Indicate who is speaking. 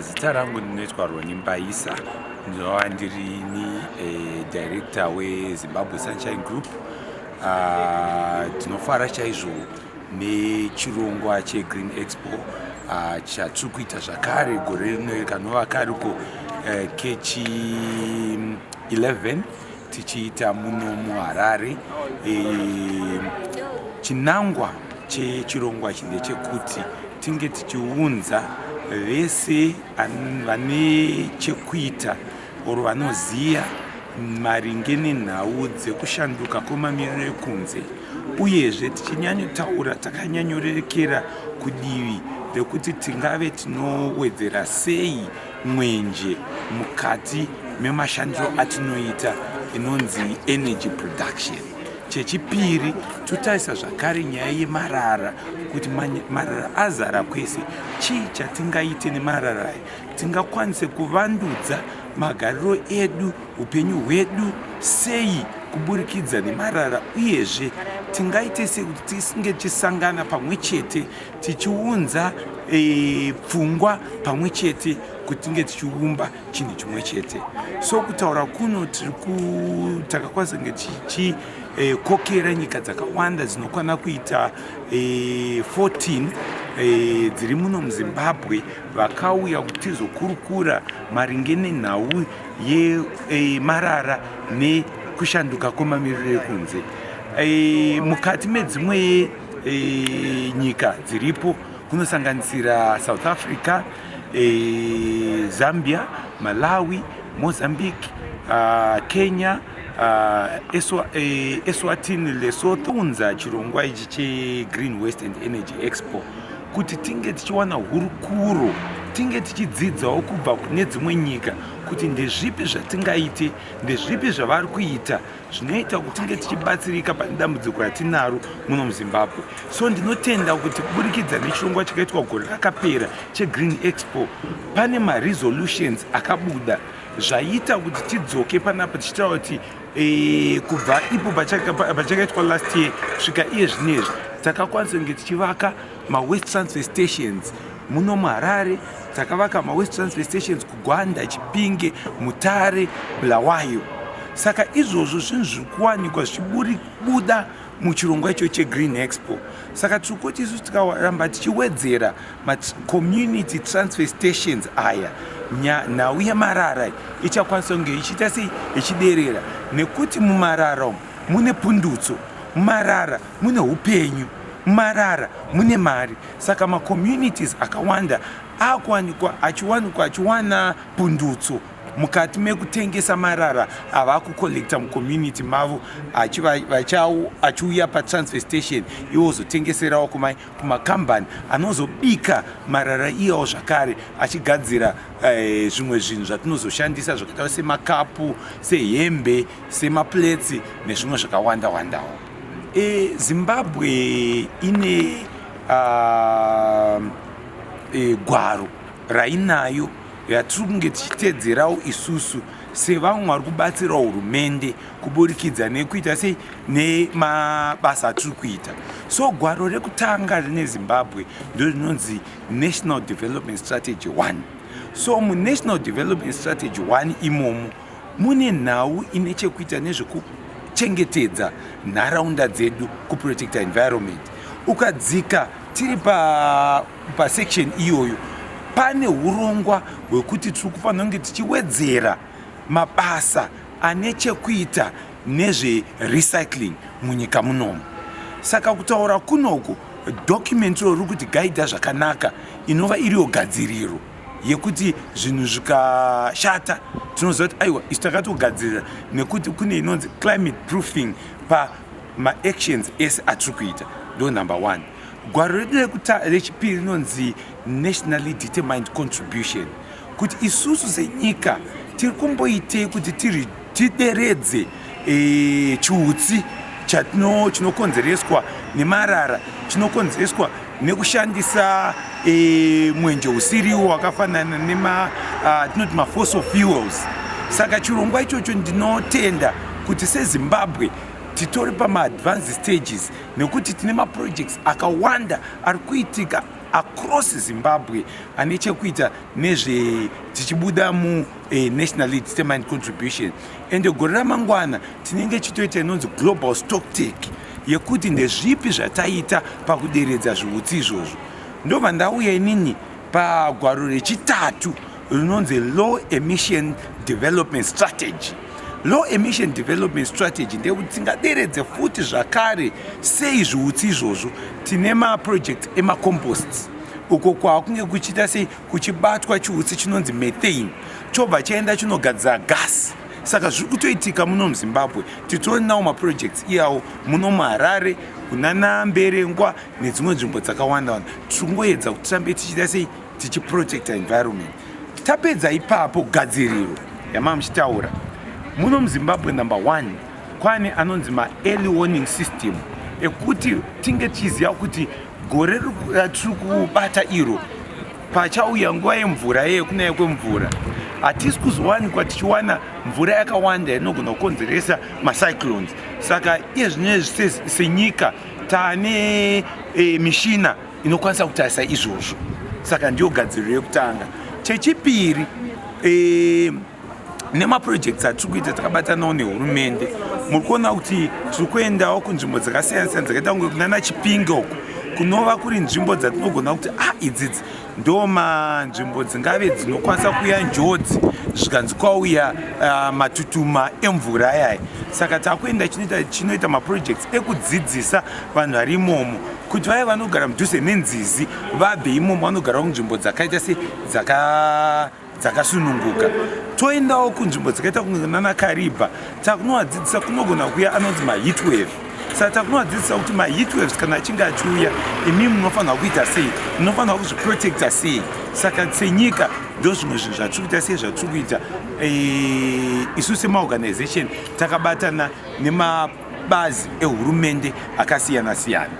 Speaker 1: Zita rangu ndinoitwa Roni Mbaisa, ndinova ndirini director weZimbabwe Sunshine Group. Tinofara chaizvo nechirongwa cheGreen Expo chatiri kuita zvakare gore rino, kanova kariko kechi 11 tichiita muno muHarare. Chinangwa chechirongwa ichi ndechekuti tinge tichiunza vese vane chekuita or vanoziva maringe nenhau dzekushanduka kwemamiriro ekunze, uyezve tichinyanyotaura takanyanyorerekera kudivi rekuti tingave tinowedzera sei mwenje mukati memashandiro atinoita, inonzi energy production. Chechipiri, totarisa zvakare nyaya yemarara, kuti marara azara kwese, chii chatingaite nemarara aya, tingakwanise kuvandudza magariro edu, upenyu hwedu sei kuburikidza nemarara, uyezve tingaite sei kuti tisinge tichisangana pamwe chete tichiunza pfungwa pamwe chete kuti tinge tichiumba chinhu chimwe chete. So kutaura kuno tiri takakwanisa kunge tichikokera nyika dzakawanda dzinokwana kuita 14 dziri muno muZimbabwe, vakauya kuti tizokurukura maringe nenhau yemarara nekushanduka kwemamiriro ekunze. Mukati medzimwe nyika dziripo kunosanganisira South Africa, Zambia, Malawi, Mozambique, Kenya, Eswatini, Lesotho. Unza chirongwa ichi cheGreen Waste and Energy Expo kuti tinge tichiwana hurukuro, tinge tichidzidzawo kubva kune dzimwe nyika kuti ndezvipi zvatingaite, ndezvipi zvavari kuita zvinoita kuti tinge tichibatsirika pane dambudziko ratinaro muno muZimbabwe. So ndinotenda kuti kuburikidza nechirongwa chakaitwa gore rakapera cheGreen Expo, pane maresolutions akabuda zvaita kuti tidzoke panapa tichitaura kuti kubva ipo pachakaitwa last year kusvika iye zvinezvi, takakwanisa kunge tichivaka mawaste transfer stations muno muHarare, takavaka mawaste transfer stations kuGwanda, Chipinge, Mutare, Bulawayo. Saka izvozvo zvinhu zviri kuwanikwa zvichibuda muchirongwa icho cheGreen Expo. Saka tiri kuti isusu tikaramba tichiwedzera macommunity transfer stations aya, nhau yemarara ichakwanisa kunge ichiita sei, ichiderera, nekuti mumarara umu mune pundutso, mumarara mune upenyu, mumarara mune mari. Saka macommunities akawanda akuwanikwa achiwanikwa achiwana pundutso mukati mekutengesa marara ava kucollecta mucommunity mavo, achiuya patransfer station, iwo ozotengeserawo kumakambani anozobika marara iyawo zvakare achigadzira zvimwe zvinhu zvatinozoshandisa zvakaita semakapu, sehembe, semaplates nezvimwe zvakawanda wandawo. Zimbabwe ine gwaro rainayo yatiri kunge tichitedzerawo isusu sevamwe vari kubatsirawo hurumende kuburikidza nekuita sei, nemabasa atiri kuita. So gwaro rekutanga rine Zimbabwe ndo rinonzi National Development Strategy 1. So muNational Development Strategy 1 imomo mune nhau ine chekuita nezvekuchengetedza nharaunda dzedu, kuprotecta environment. Ukadzika tiri pasection pa iyoyo, pane urongwa hwekuti tiri kufanira kunge tichiwedzera mabasa ane chekuita nezverecycling munyika munomu. Saka kutaura kunoku, document iro riri kuti gaidha zvakanaka, inova iriyo gadziriro yekuti zvinhu zvikashata tinoziva kuti aiwa, isu takatogadzirira, nekuti kune inonzi climate proofing pamaactions ese atiri kuita. Ndo number one. Gwaro redu rechipiri rinonzi Nationally Determined Contribution, kuti isusu senyika tiri kumboitei kuti tideredze chiutsi chinokonzereswa nemarara, chinokonzereswa nekushandisa mwenje usiriwo wakafanana nema tinoti mafossil fuels. Saka chirongwa ichocho, ndinotenda kuti seZimbabwe titori pamaadvanced stages, nekuti tine maprojects akawanda ari kuitika. across Zimbabwe ane chekuita nezve tichibuda munationally determined contribution. Ende gore ramangwana tinenge chitoita inonzi global stock take yekuti ndezvipi zvataita pakuderedza zviutsi izvozvo. Ndobva ndauya inini pagwaro rechitatu rinonzi low emission development strategy. Low emission development strategy ndeyekuti tingaderedze futi zvakare sei zviutsi izvozvo. Tine maproject emacomposts uko kwakunge kuchiita sei kuchibatwa chiutsi chinonzi methane chobva chaenda chinogadzira gasi. Saka zviri kutoitika muno muZimbabwe, titori nawo maprojects iyawo muno muHarare, kunana Mberengwa nedzimwe nzvimbo dzakawanda wanda. Tiri kungoedza kuti tirambe tichiita sei tichiprotecta environment. Tapedza ipapo gadziriro yamava muchitaura muno muZimbabwe, number one kwane anonzi maearly warning system ekuti tinge tichiziva kuti gore ratiri kubata iro pachauya nguva yemvura yekunaya kwemvura hatisi kuzowanikwa tichiwana mvura yakawanda inogona kukonzeresa macyclones. Saka iye zvinezvi senyika taane mishina inokwanisa kutarisa izvozvo. Saka ndiyo gadziriro yekutanga. Chechipiri, nemaprojects atiri kuita takabatanawo nehurumende, muri kuona kuti tiri kuendawo kunzvimbo dzakasiyana siyana dzakaita kunge kunana Chipinge uko kunova kuri nzvimbo dzatinogona kuti a idzidzi ndo manzvimbo dzingave dzinokwanisa kuuya njodzi zvikanzi kwauya matutuma emvura ayaya. Saka takuenda chinoita maprojects ekudzidzisa vanhu vari imomo kuti vaya vanogara mudhuze nenzizi vabve imomo vanogara kunzvimbo dzakaita se dzakasununguka. Toendawo kunzvimbo dzakaita kunge nana Kariba, takunovadzidzisa kunogona kuuya anonzi maheat wave. Saka takunovadzidzisa kuti maheat waves kana achinge achiuya, imi munofanira kuita sei, munofanira kuzviprotecta sei. Saka senyika ndo zvimwe zvinhu zvatiri kuita sei zvatiri kuita isu semaorganization takabatana nemabazi ehurumende akasiyana siyana.